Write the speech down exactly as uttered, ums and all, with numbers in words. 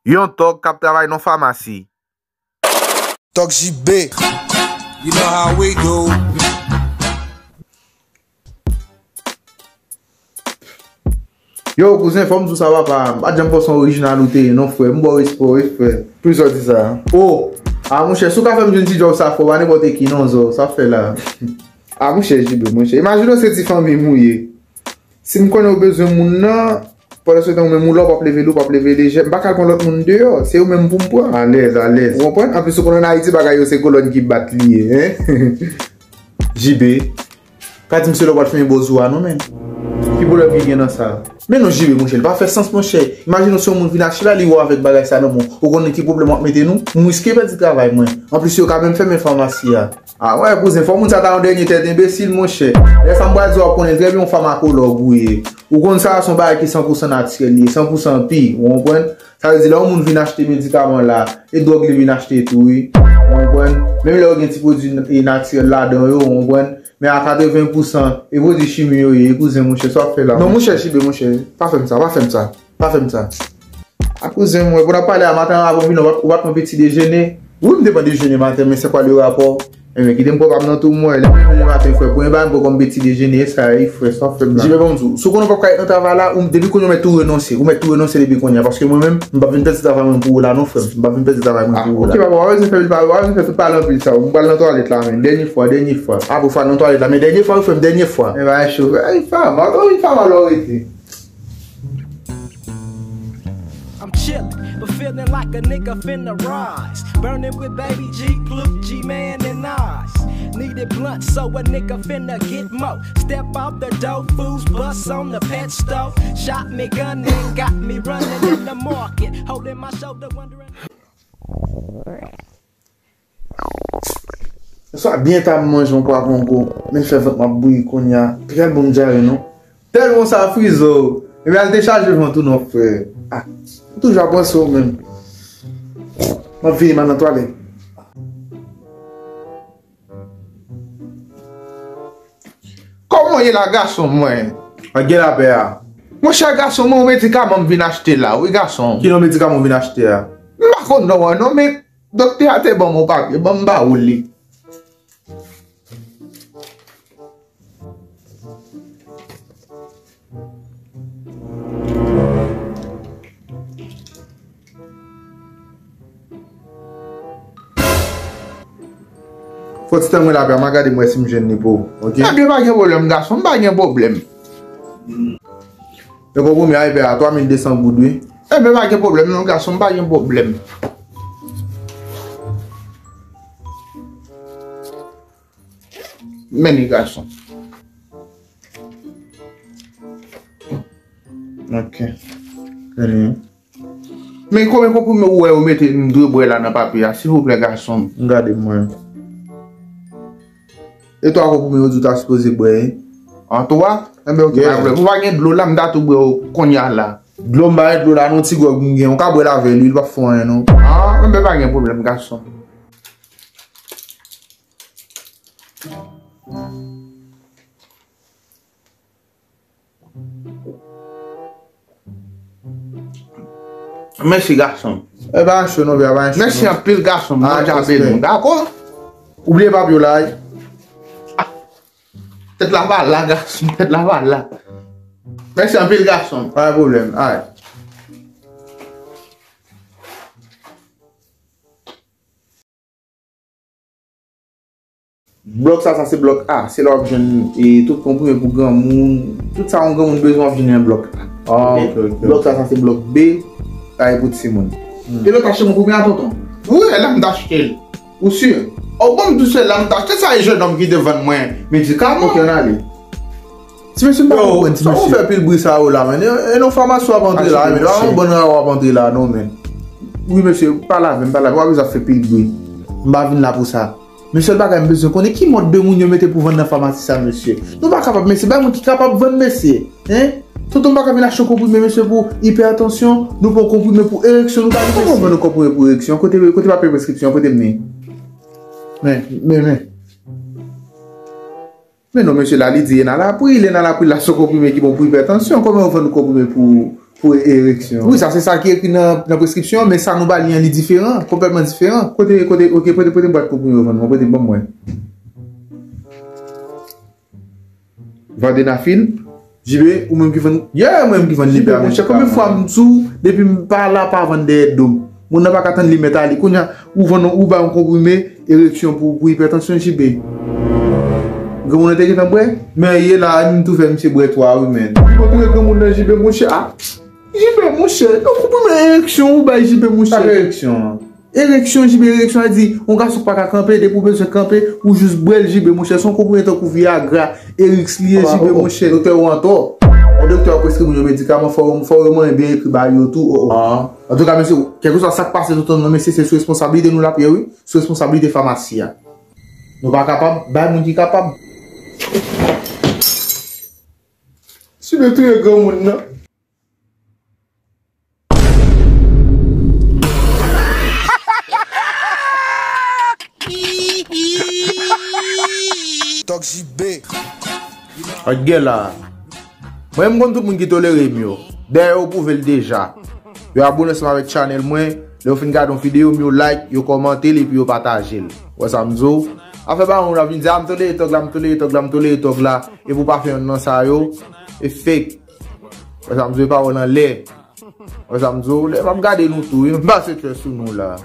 Yon tòg k ap travay nan famasi. Tòg J B. You know how we do. Yo, kouzen, fò m di w sa, papa. M pa t janm panse w orijinal ou te ye, non, frè. M ba w respè, wi, frè. Poukisa w di sa? O! A, monchè, si w ka fè m jwenn ti djòb sa, frè, pa nenpòt ki, non, zo. Sa w fè la? A, monchè, J B, monchè. Imajine w se ti fanmi m ou ye. Si m konnen w bezwen moun nan, pandan se tan ou menm ou la, w p ap leve li, w p ap leve lejè, m pa ka al pran lòt moun deyò. Se ou menm pou m pran. Alèz, alèz. Ou konprann? Anplis, ou konnen ann Ayiti, bagay yo se kolòn ki bat li ye, en? J B. Pa di m se lè w pral fèmen bòz ou a non, menn. Ki pwoblèm ki gen nan sa? Men non, J B, monchè, li pa fè sans, monchè. Imajine w se yon moun vin achte la, li wè w avèk bagay sa nan men w. Ou konnen ki pwoblèm w ap mete nou? M riske pèdi travay mwen. Anplis, yo ka menm fèmen famasi a. A wè, kouzen, fò moun sa ta yon dènye tèt enbesil, monchè. Lè sa m pral di w, w ap konnen trè byen yon famakòlòg ou ye. Ou konn sa, se yon bagay ki san pou san natirèl li ye, san pou san pi, ou konprann? Sa vle di, lè yon moun vin achte medikaman la, e dwòg li vin achte tou, wi. Ou konprann? Menm lè yo gen ti pwodui n-, e natirèl ladan yo, ou konprann? Men a katreven pou san, e pwodui chimi yo ye, kouzen, monchè, sa w ap fè la, non, monchè, J B, monchè, pa fè m sa, pa fè m sa, pa fè m sa. A kouzen, mwen, pou n ap pale a maten an, avan w vini, ou pa, ou pa pran peti dejene? Wi, m te pran dejene maten, men se kwa le rapò? Enben, kite m pran pa m nan tou, mwen. Lè m leve maten, frè, premye bagay m pran kòm peti dejene, sa ye, frè, sa w ap fè m la? J B, ban m di w, si w konnen w p ap ka ret nan travay la, ou m, depi kounye a, w mèt tou renonse. Ou mèt tou renonse depi kounye a, paske mwen menm, m p ap vin pèdi travay mwen pou ou la, non, frè m. M p ap vin pèdi travay mwen pou ou la. A, ok, papa, w pa bezwen fè pil pale, w pa bezwen fè tout pale anpil sa. M pral nan twalèt la, men, dènye fwa, dènye fwa. A, pou fwa nan twalèt la, men dènye fwa, wi, frè m, dènye fwa. Enben, a cho, ey, fam, a, wi, fam, alò rete. I'm chillin', but feelin' like a nigga finna rise. Burnin' with Baby G, Pluke, G-Man, and Nas. Need it blunt, so a nigga finna get mo. Step out the door, fools bust on the pet store. Shot me gun and got me runnin' in the market. Holdin' my shoulder, wonderin'. Swa byen ta m manje yon pwa kongo, men fè vant m ap bouyi kounye a. Trè bon dyare, non. Tèlman sa frize w. Ebyen, al dechaje vant ou non, frè. A, m toujou ap panse w menm. M ap vini, m al nan twalèt. Kòman w ye la, gason mwen? An gen lapè a. Monchè, gason mwen, yon medikaman m vin achte la, wi, gason. Ki non medikaman w vin achte a? M pa konn non an, non, men doktè a te ban m yon papye, ban m ba ou li. Fò ti tan mwen la, pè, m a gade m wè si m jwenn li pou ou, ok? Ebyen, pa gen pwoblèm, gason, m pa gen pwoblèm. E konprann, a, pè, a twa mil de san goud, wi. Ebyen, pa gen pwoblèm, non, gason, m pa gen pwoblèm. Men li, gason. Ok. Gade. Men konbyen konprime ou wè yo mete m dwe bwè la nan papye a, silvouplè, gason m? M gade mwen. E twa konprime yo di w ta sipoze bwè, wi? An twa? Enben, ok, pa pwoblèm. Ou pa gen dlo la, m ta tou bwè yo kounye a la. Dlo m pa gen dlo la, non, ti gwòg m gen. Ou ka bwè l avè l, wi, li p ap fè w anyen, non. An, enben, pa gen pwoblèm, gason. Mèsi, gason. E pa yon cho non, pè, pa yon cho non. Mèsi anpil, gason. Bondye ap beni w, dakò? Oubliye papye w la, wi. Ah. Tèt la pa la, gason. Tèt la pa la. Mèsi anpil, gason. Pa gen pwoblèm. Alright. Blòk sa, sa se blòk A. Se la w ap jwenn, e, tout konprime pou granmoun. Tout sa yon granmoun bezwen w ap jwenn nan blòk A. Ah, ok, ok, ok. Blòk sa, sa se blòk B. Sa e pou timoun. Hmm. E lòt achte konprime a, tonton? Wi, la m t achte l. Ou si? O, bon, m di w se la m t achte, sa e jennonm ki te vann mwen medikaman. Ok, ann ale. Ti mesye, m pa konprann, ti mesye. Sa w fè pil bri sa yo la, menn? E, e nan famasi w ap antre la, menn. Pa yon bann rawa w ap antre la, non, menn. Wi, mesye, pa lave m, pa lave m. W ap bezwen ap fè pil bri. M pa vin la pou sa. Men sèl bagay m bezwen konnen ki mòd de moun yo mete pou vann nan famasi sa, mesye. Nou pa kapab, mesye. Bay moun ki kapab vann, mesye. Hein? Tonton, m pa ka vin achte yon konprime, mesye, pou ipètansyon. Nou pran yon konprime pou ereksyon. Nou pa gen, mesye. Kòman w vann yon konprime pou ereksyon? Kote, kote papye preskripsyon? Kote m li? Men, men, men. Men non, mesye, la, li di Enalapril. Enalapril la, se yon konprime ki bon pou ipètansyon. Kòman yo vann konprime pou, Pou ereksyon. Wi, sa se sa ki ekri nan, nan preskripsyon an, men sa nou ba li an, li diferan, konplètman diferan. Kote, kote, ok, pote, pote bwat konprime yo vann mwen, pote ban mwen. Vandenafil. Jibe, ou menm ki vann, yeah, mwen menm ki vann li. Jibe, monchè, konbyen fwa m di w, depi m pa la, pa vann dèyè do m. Moun nan pa ka tann li mèt ale. Kounye a, ou vann, ou ba yon konprime ereksyon pou, pou ipètansyon, Jibe. Granmoun nan te gentan bwè. Men ye la, m tou fè misye bwè twa, wi, men. Ou kontre granmoun nan, Jibe, monchè, a. Jibe, monchè, yon konprime ereksyon ou bay Jibe, monchè. Sa ereksyon an? Ereksyon, Jibe, ereksyon a di, yon gason pa ka kanpe, depi w bezwen kanpe, ou jis bwè l, Jibe, monchè, se yon konprime tankou Viagra, Erix li ye, Jibe, monchè. Doktè ou antò. Yon doktè ap preskri moun yo medikaman, fò, fò yo manyen byen ekri ba yo tou, o, o. Antouka, mesye, kèlkeswa sa k pase tout tan nan, mesye, se sou responsablite nou l ap ye, wi, sou responsablite famasi a. Nou pa kapab, bay moun ki kapab. Jibe touye granmoun nan. Tòk Jibe. Ak gè la. Mwen, m konn tout moun ki tolere m yo. Dayè, yo pwouve l deja. Yo abone ansanm avèk chanèl mwen. Lè yo fin gade yon videyo m, yo like, yo kòmante l epi yo pataje l. Ou wè sa m di w? Afè pa yon moun ap vin di, "A, m tolere tòg la, m tolere tòg la, m tolere tòg la." Epi w pa fè yonn nan sa yo. E fake. Ou wè sa m di w? E pawòl anlè. Ou wè sa m di w? Lè m ap gade nou tou, wi, m pase kè sou nou la.